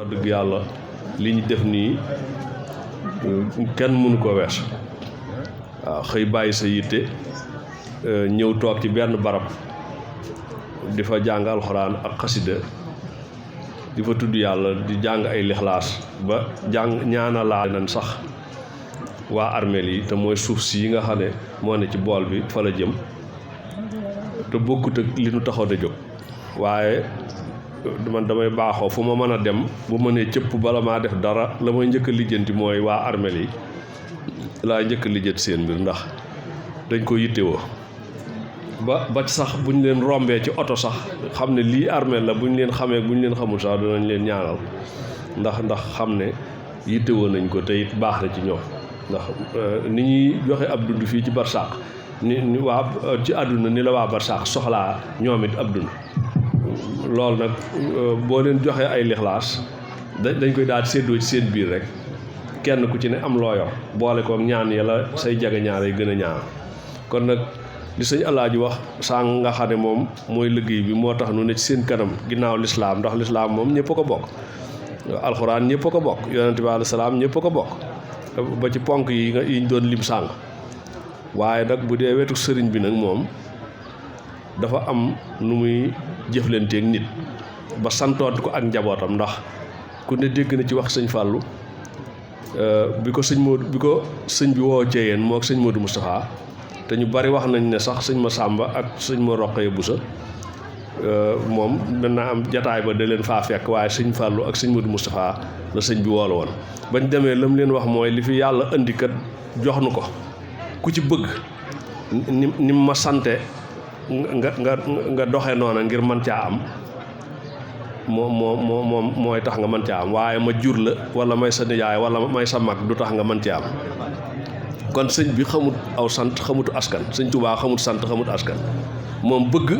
wax dëgg yàlla li ñu def nii kenn mënu ko wees waaw xëy bàyyi sa yitte ñëw toog ci benn barab di fa jàng alxuraan ak xasida di fa tudd yàlla di jàng ay lixlaas ba jàng ñaanalaa nañ sax waa armeel yi te mooy suuf si yi nga xam ne moo ne ci bool bi fa la jëm te bokkut ak li nu taxoon a jóg waaye man damay baaxoo fu ma mën a dem bu mënee cëpp bala maa def dara la may njëkk a lijjanti mooy waa armeel yi laa njëkk a lijjanti seen mbir ndax dañ ko yittewoo ba sax bu ñu leen rombee ci oto sax xam ne lii armeel la bu ñu leen xamee bu ñu leen xamul sax danañ leen ñaanal ndax xam ne yittewoo nañ ko te it baax na ci ñoom ndax ni ñuy joxe ab dund fii ci barsàq ni waa ci àdduna ni la waa barsàq soxlaa ñoom it ab dund loolu nag boo leen joxee ay lixlaas dañ koy daal séddoo ci seen biir rek kenn ku ci ne am loo yor boole kook ñaan yàlla say jege ñaar yi gën a ñaan kon nag li sëñ Alaaji wax sàng nga xam ne moom mooy liggéey bi moo tax nu ne ci seen kanam ginnaaw lislaam ndax lislaam moom ñëpp a ko bokk alxuraan ñëpp a ko bokk yonent bi alayhi salaam ñëpp a ko bokk ba ci ponk yi ñu doon lim sàng waaye nag bu dee wetu sëriñ bi nag moom dafa am nu muy jëflanteeg nit ba santoon ko ak njabootam ndax ku ne dégg na ci wax sëñ Fàllu bi ko sëñ bi woo Ceyeen moo ak sëñ Modou Moustapha te ñu bari wax nañ ne sax sëñ Masamba ak sëñ ma Roqee Busa moom mën naa am jataay ba da leen faa fekk waaye sëñ Fàllu ak sëñ Modou Moustapha la sëñ bi woolu woon bañ demee lam leen wax mooy li fi yàlla indi kat jox nu ko ku ci bëgg ni ma sante nga doxe noona ngir mën caa am moom mooy tax nga mën caa am waaye ma jur la wala may sa nijaay wala may sa mag du tax nga mën caa am kon sëñ bi xamut aw sant xamutu askan sëñ Tuubaa xamut sant xamut askan moom bëgg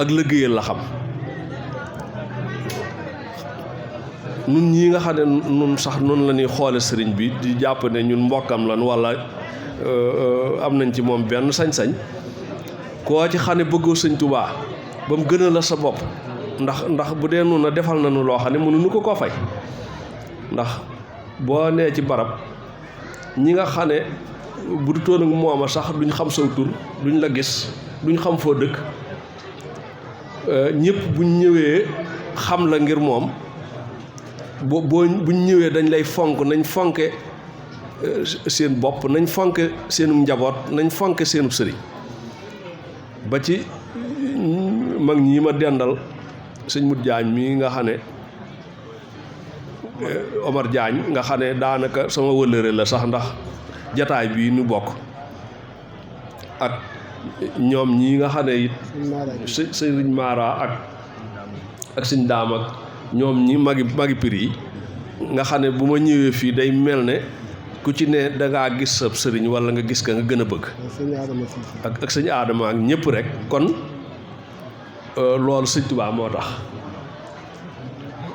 ak liggéeyal la xam nun ñii nga xam ne nun sax noonu la ñuy xoole sëriñ bi di jàpp ne ñun mbokkam lan wala am nañ ci moom benn sañ-sañ koo ci xam ne bëggoo sëñ Tuubaa ba mu gën a la sa bopp ndax bu dee nun a defal nañu loo xam ne mënuñu ko koo fay ndax boo nee ci barab ñi nga xam ne bu du toon ak mooma sax duñ xam saw tur duñ la gis duñ xam foo dëkk ñëpp buñ ñëwee xam la ngir moom buñ ñëwee dañ lay fonk nañ fonke seen bopp nañ fonke seenum njaboot nañ fonke seenub sëriñ ba ci mag ñi ma dendal sëñ Mut Jaañ mii nga xam ne Omar Jaañ nga xam ne daanaka sama wëllëre la sax ndax jataay bii nu bokk ak ñoom ñii nga xam ne it sëriñ Mara ak sëñ Daam ak ñoom ñi magi pir yi nga xam ne bu ma ñëwee fii day mel ne ku ci ne dangaa gis sa sëriñ wala nga gis ka nga gën a bëgg ak sëñ Aadama ak ñëpp rek kon loolu sëñ Tuubaa moo tax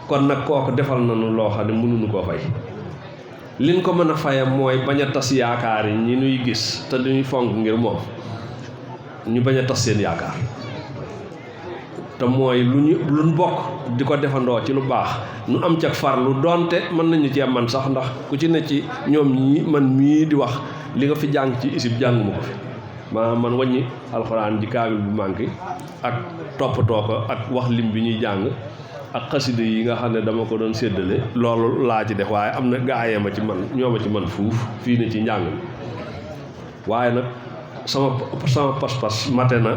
kon nag kooku defal nañu loo xam ne mënuñu koo fay liñ ko mën a faye mooy bañ a tas yaakaar yi ñi nuy gis te duñuy fonk ngir moom ñu bañ a tas seen yaakaar te mooy luñ bokk di ko defandoo ci lu baax nu am ca farlu doonte mën nañu cee man sax ndax ku ci ne ci ñoom ñii man mii di wax li nga fi jàng ci isib jànguma ko fi man wàññi alxuraan ji kaamil bu manqué ak toppatoo ko ak wax lim bi ñuy jàng ak xasida yi nga xam ne dama ko doon séddale loolu laa ci def waaye am na gaayee ma ci man ñoo ma ci man fuuf fii ne ci njàng mi waaye nag sama pas-pas mate na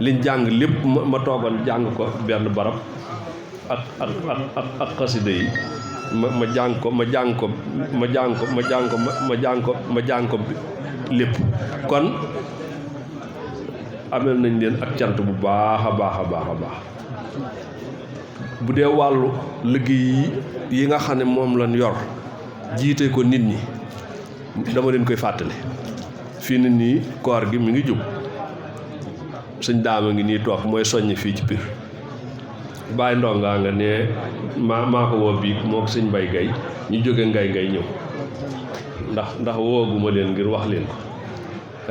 liñ jàng lépp ma toogal jàng ko benn barab ak xasida yi ma jàng ko lépp kon amel nañ leen ak cant bu baax a baax a baax a baax bu dee wàllu liggéey yi nga xam ne moom lañ yor jiite ko nit ñi dama leen koy fàttali fii nit ñi koor gi mi ngi jub sëñ Daama ngi nii toog mooy soññ fii ci Pire bàyyi ndongaa nga ne maa ko woo bii moo ko sëñ Mbay Gay ñu jóge ngay ñëw ndax wooguma leen ngir wax leen ko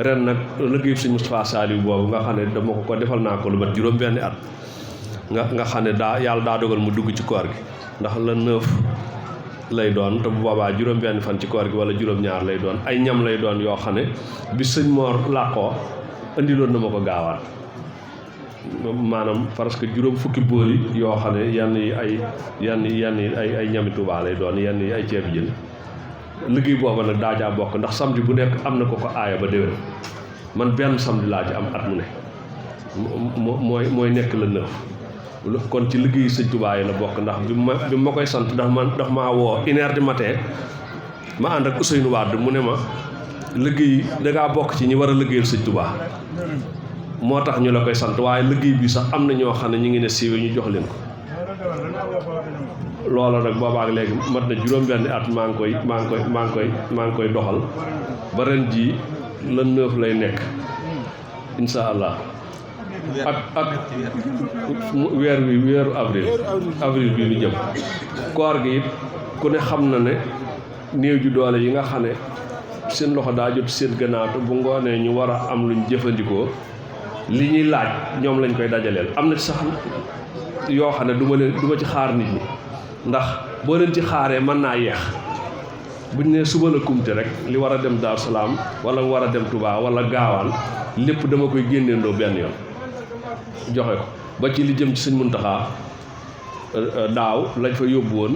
ren nag liggéey sëñ Moustapha Saliou boobu nga xam ne dama ko defal naa ko lu mat juróom benni at nga xam ne yàlla daa dogal mu dugg ci koor gi ndax la 9 lay doon te bu boobaa juróom-benn fan ci koor gi wala juróom-ñaar lay doon ay ñam lay doon yoo xam ne bi sëñ Mor làqoo indiloon na ma ko gaawaan maanaam parce que juróom fukki booli yoo xam ne yenn yi ay ñami Tuubaa lay doon yenn yi ay ceebi jën liggéey booba nag daa caa bokk ndax samedi bu nekk am na ko aaya ba déwén man benn samedi laa ci am at mu ne mooy nekk la 9 kon ci liggéey sëñ Tuubaa yi la bokk ndax bi ma koy sant daf maa woo 1h du matin ma ànd ak Ousseynou Wade mu ne ma liggéey dangaa bokk ci ñi war a liggéeyal sëñ Tuubaa moo tax ñu la koy sant waaye liggéey bi sax am na ñoo xam ne ñu ngi ne siiwee ñu jox leen ko loola nag boobaak léegi mat na juróom-benni at maa ngi koy doxal ba ren jii la 9 lay nekk insha allah ak weeru avril bi ñu jëm koor gi it ku ne xam na ne néew ju doole yi nga xam ne seen loxo daa jot seen gannaaw te bu ngoonee ñu war a am luñ jëfandikoo li ñuy laaj ñoom lañ koy dajaleel am na sax yoo xam ne du ma ci xaar nit ñi ndax boo leen ci xaaree mën naa yeex buñ ne suba la kumte rek li war a dem Daaru Salaam wala mu war a dem Touba wala gaawaan lépp dama koy génneendoo benn yoon joxe ko ba ci li jëm ci sëñ Muntaxa daaw lañ fa yóbbu woon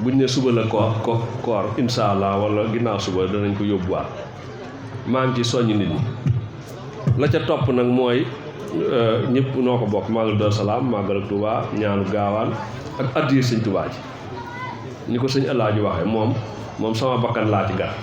buñ ne suba la koor insha allah wala ginnaaw suba danañ ko yóbbuwaat maa ngi ci soññ nit ñi la ca topp nag mooy ñëpp noo ko bokk màggal Daaru Salaam màggal ak Touba ñaanu gaawaan ak addiya sëñ Touba ji ni ko sëñ Alaaji waxee moom sama bakkan laa ci gar